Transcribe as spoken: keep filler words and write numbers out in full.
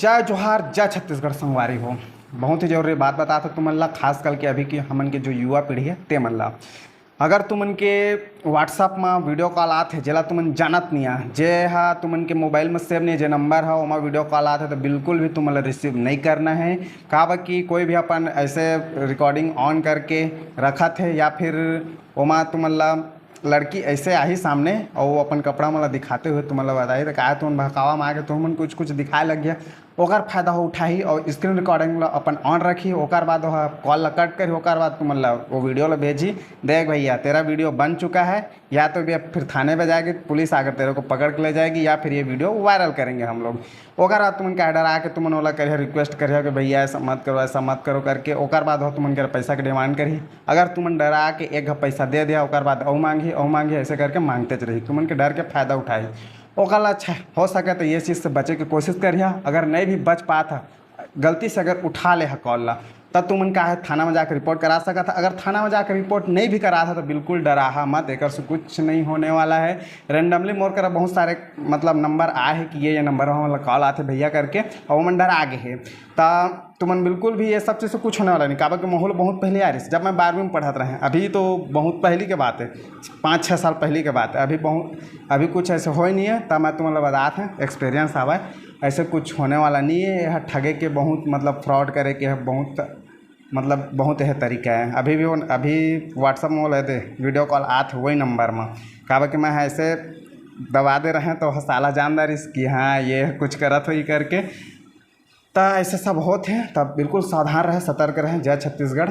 जय जोहार, जय छत्तीसगढ़ संगवारी हो। बहुत ही जरूरी बात बतात हँव तुमन ला, खास करके अभी की हमन के जो युवा पीढ़ी हे ते मन ला। अगर तुमन के WhatsApp म video call आत हे, जेला तुमन जानत नइ आ, जे ह तुमन के mobile म save नइ हे, जे number ह ओमा video call आत हे, तो बिल्कुल भी तुमन ला receive नइ करना हे। काबर कि कोई भी अपन ऐसे recording on करके रखत हे या फिर ओमा तुमन ला लड़की ऐसे आही सामने अउ वो अपन कपड़ा मन ला दिखाते हुए तुमन ला बताही, तो का तुमन बहकावा म आके तुमन कुछ कुछ दिखाए लग गया, ओकर फायदा हो उठाही अउ screen recording ला अपन on रखही। ओकर बाद वह call ला cut करही, ओकर बाद तुमन ला वो video ला भेजही, "देख भैया, तेरा video बन चुका है, या तो भैया फिर थाने पे जाएगी पुलिस, आकर तेरे को पकड़ के ले जाएगी, या फिर ये video viral करेंगे हम लोग।" ओकर बाद तुमन का डरा के तुमन ओला करिहा, request करिहा कि "भैया, ऐसा मत करो, ऐसा मत करो" करके। ओकर बाद हो तुमन के पैसा के demand करही। अगर तुमन डरा के एक घ पैसा दे दिया, ओकर बाद अउ मांगही, अउ मांगही, ऐसे करके मांगते रही। तुमन के डर के फायदा उठाही। ओकर ला अच्छा हो सके तो ये चीज़ से बचे के कोशिश करिहा। अगर नहीं भी बच पात ह, गलती से अगर उठा ले ह call ला, तब तुमन का है थाना में जाकर report करा सकत ह। अगर थाना में जाकर report नहीं भी करा था तो बिल्कुल डराहा मत, एकर से कुछ नहीं होने वाला है। Randomly मोर करा बहुत सारे मतलब number आए हैं कि ये ये number में हमला call आथे भैया करके, और ओमन डरा गे हे। त तुमन बिल्कुल भी ये सब चीज़ से कुछ होने वाला नहीं, काबर के माहौल बहुत पहले आ रही। जब मैं बारहवीं में पढ़त रहे, अभी तो बहुत पहली के बात है, पाँच छः साल पहली के बात है, अभी बहुत अभी कुछ ऐसे हो ही नहीं है। तब मैं तुमन ला बतात हँव, experience आवा है, ऐसे कुछ होने वाला नहीं है। यह ठगे के बहुत मतलब fraud करे के है, बहुत मतलब बहुत यह तरीका है। अभी भी वो अभी WhatsApp में वो लेते video call आत है वही number में, काबर कि मैं ऐसे दबा दे रहे हैं तो साला जान डारिस कि हाँ ये कुछ करत होही करके। त ऐसे सब होत हे, तब बिल्कुल सावधान रहे, सतर्क रहे। जय छत्तीसगढ़।